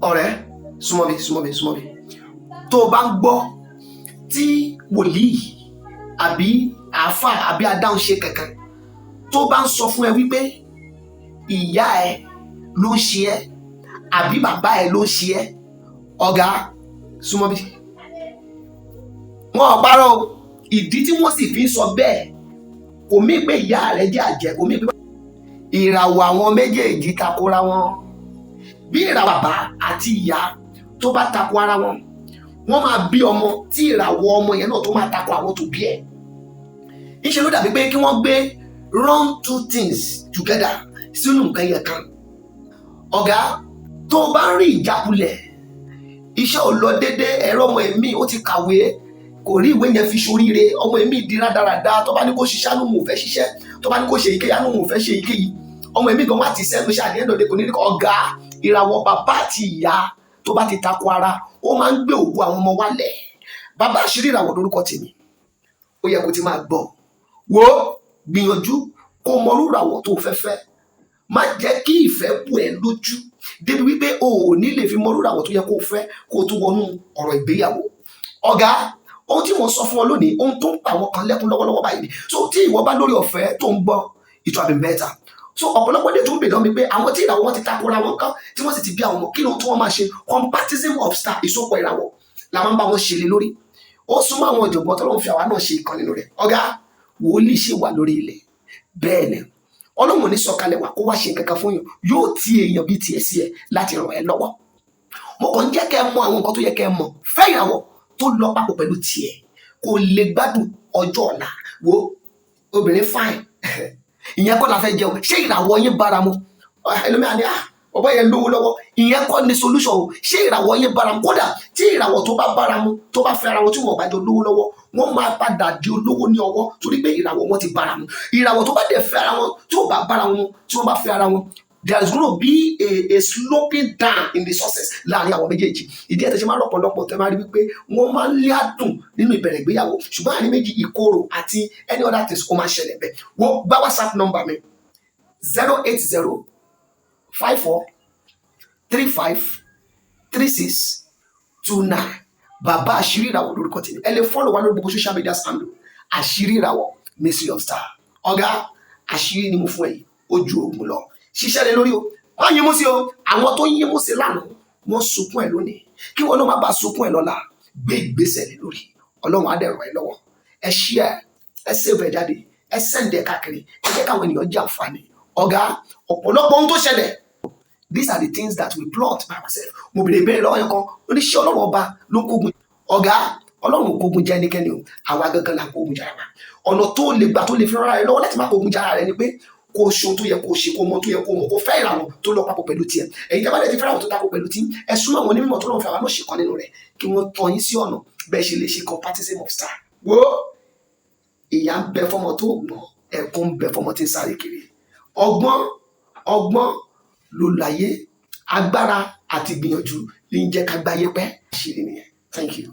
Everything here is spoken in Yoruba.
Ọ̀rẹ́, súnmọ́ mi, súnmọ́ mi, súnmọ́ mi. Tó o bá ń gbọ́ tí wòlíì àbí àáfàá àbí adáhunṣe kankan tó bá ń sọ fún ẹ wípé ìyá ẹ ló ń ṣe ẹ àbí bàbá ẹ ló ń ṣe ẹ, ọ̀gá, súnmọ́ bí, wọn ò parọ́ o. Ìdí tí wọ́n sì fi ń sọ bẹ́ẹ̀ kò mí pé ìyá rẹ jẹ́ àjẹ́, kò mí pé ìràwọ̀ àwọn méjèèjì takora wọn. Bí ìràwọ̀ bàbá àti ìyá tó bá tako ara wọn, wọ́n máa bí ọmọ tí ìràwọ̀ ọmọ yẹn náà tó máa tako àwọn tó bí ẹ̀. Ńṣe ló dàbí pé kí wọ́n gbé wrong two things together sínú nǹkan yẹn kan. Ọ̀gá, tó o bá ń rí ìjákulẹ̀, iṣẹ́ ò lọ déédé, ẹ̀rọ ọmọ ẹ̀mí ó ti kàwé, kò rí ìwé yẹn fi ṣoríire, ọmọ ẹ̀mí di rádaràda, tó bá ní kó ṣiṣẹ́, àánú mò fẹ́ ṣiṣẹ́, tó bá ní kó ṣe èyíkéyìí, àánú mò fẹ́ ṣe èyíkéyìí, ọmọ ẹ̀mí gan wá ti sẹ́nu iṣẹ́ àdéhùn kò ní rí. Ọ̀gá, ìràwọ̀ bàbá àti ìyá tó bá ti tako ara, ó máa ń gbé ògo àwọn ọmọ wálẹ̀. Bàbá Àṣírí Ìràwọ̀ lórúkọ tèmi. Ó yẹ kó ti máa gbọ́. Wo, gbìyànjú kó mọrú ìràwọ̀ tó fẹ́ fẹ́. Má jẹ́ kí ìfẹ́ bù ẹ́ lójú débi wípé o ò ní lè fi mọrú ìràwọ̀ tó yẹ kó fẹ́ kó o tó wọnú ọ̀rọ̀ ìgbéyàwó. Ọ̀gá, ohun tí mo sọ fún ọ lónìí, ohun tó ń pa àwọn kan lẹ́kún lọ́wọ́lọ́wọ́ báyìí ni. So tí ìwọ bá lórí ọ̀fẹ́ tó ń gbọ́, it will be better. So ọ̀pọ̀lọpọ̀ dé tó ń bèèrè lọ́mi pé àwọn tí ìràwọ̀ wọn ti takora wọn kan, tí wọ́n sì ti bí àwọn ọmọ, kí ló tí wọ́n máa ṣe? Compatibilism of star, ìsopọ̀ ìràwọ̀ la máa ń bá wọn ṣe lé lórí. Ó súnmọ́ àwọn ọ̀jọ̀gbọ́n tó lọ́n fi àwa náà ṣe ìkan nínú rẹ̀. Ọ̀gá, wòlíì ṣì wà lórí ilẹ̀. Bẹ́ẹ̀ ni, Ọlọ́run ò ní sọ̀kalẹ̀ wá kó wá ṣe nǹkan kan fún yàn, yóò ti èèyàn bíi tiẹ̀ sí ẹ láti ràn ẹ́ lọ́wọ́. Mo kàn ń jẹ́ kẹ́ ẹ mọ àwọn nǹkan tó yẹ kẹ́ ẹ mọ̀. Fẹ́ ìràwọ̀ tó lọ papọ̀ pẹ̀lú tiẹ̀ kó lè gbádùn ọjọ́ ọ̀la. Wo, obìnrin fine, ìyẹn kọ́ la fẹ́ jẹun. Ṣé ìràwọ̀ yín bára mu? Ẹlòmíràn ni, "Ah, ọ̀bọ yẹn lówó lọ́wọ́." Ìyẹn kọ́ ni solution o. Ṣé ìràwọ̀ yín bára mu? Kódà tí ìràwọ̀ tó bá bára mu, tó bá fẹ́ ara wọn, tí wọn ò bá jọ lówó lọ́wọ́, wọ́n máa padà di olówó ní ọwọ́ torí pé ìràwọ̀ wọn ti bára mu. Ìràwọ̀ tó bá dẹ̀ fẹ́ ara wọn, tí ò bá bára wọn, tí wọ́n bá fẹ́ ara wọn, there is gonna be a sloping down in the success láàrin àwọn méjèèjì. Ìdí ẹ̀ tẹ́ ṣe máa ń rọ̀pọ̀lọpọ̀ tẹ́ máa rí wípé wọ́n máa ń lé àdùn nínú ìbẹ̀rẹ̀ ìgbéyàwó, ṣùgbọ́n àárín méjì, ìkorò àti any other things ó máa ṣẹlẹ̀ bẹ́ẹ̀. Wọ́n gba WhatsApp number mi, 08054353629. Bàbá Àṣírí Ìràwọ̀ lórúkọ tèmi. Ẹ lè follow wa lórí gbogbo social media handle, Àṣírí Ìràwọ̀, Mystery of Star. Ọ̀gá, àṣírí ni mo fún ẹ yìí, ó ju oògùn lọ. Ṣiṣẹ́ lé lórí o, má yín mú sí o. Àwọn tó yín mú sí lánàá, wọ́n sunkún ẹ̀ lónìí. Kí wọn náà má bàa sunkún ẹ̀ lọ́la, gbé ìgbésẹ̀ lé lórí. Ọlọ́run á dẹ̀ ràn ẹ́ lọ́wọ́. Ẹ share, ẹ save ẹ jáde, ẹ send ẹ káàkiri, ẹ jẹ́ káwọn ènìyàn jẹ àǹfààní. Ọ̀gá, ọ̀pọ̀lọpọ̀ ohun tó ṣẹlẹ̀, these are the things that we plot by ourselves. Mo bèrè ìbéèrè lọ́wọ́ yẹn kan, oníṣẹ́ Ọlọ́run ọba ló kógun. Ọ̀gá, Ọlọ́run ò kógun jẹ́ ẹnikẹ́ni o, àwa gangan la kógun jára wa. Ọ̀nà tó lè gbà tó lè fi rárá rẹ lọ́wọ́ láti má kógun jára rẹ ni pé kó o ṣe ohun tó yẹ kó o ṣe, kó o mọ ohun tó yẹ kó o mọ̀, kó o fẹ́ ìràwọ̀ tó lọ papọ̀ pẹ̀lú tiẹ̀. Ẹ̀yin tí a bá lè ti fẹ́ràn tó tako pẹ̀lú tí ẹ súnmọ́ àwọn onímọ̀ tó lọ́n fi àwọn náà ṣe kan nínú rẹ̀, kí wọ́n tọ́ yín sí ọ̀nà bẹ́ẹ̀ ṣe lè ṣe compatibilism of star. Wo, ìyà ń bẹ fọmọ tó gbọ́n, ẹ̀kún ń bẹ fọmọ tí ń sáré kiri. Ọgbọ́n, ọgbọ́n ló láyé, agbára àti ìgbìyànjú ní ń jẹ́ ká gbáyé pẹ́. Àṣírí nìyẹn. Thank you.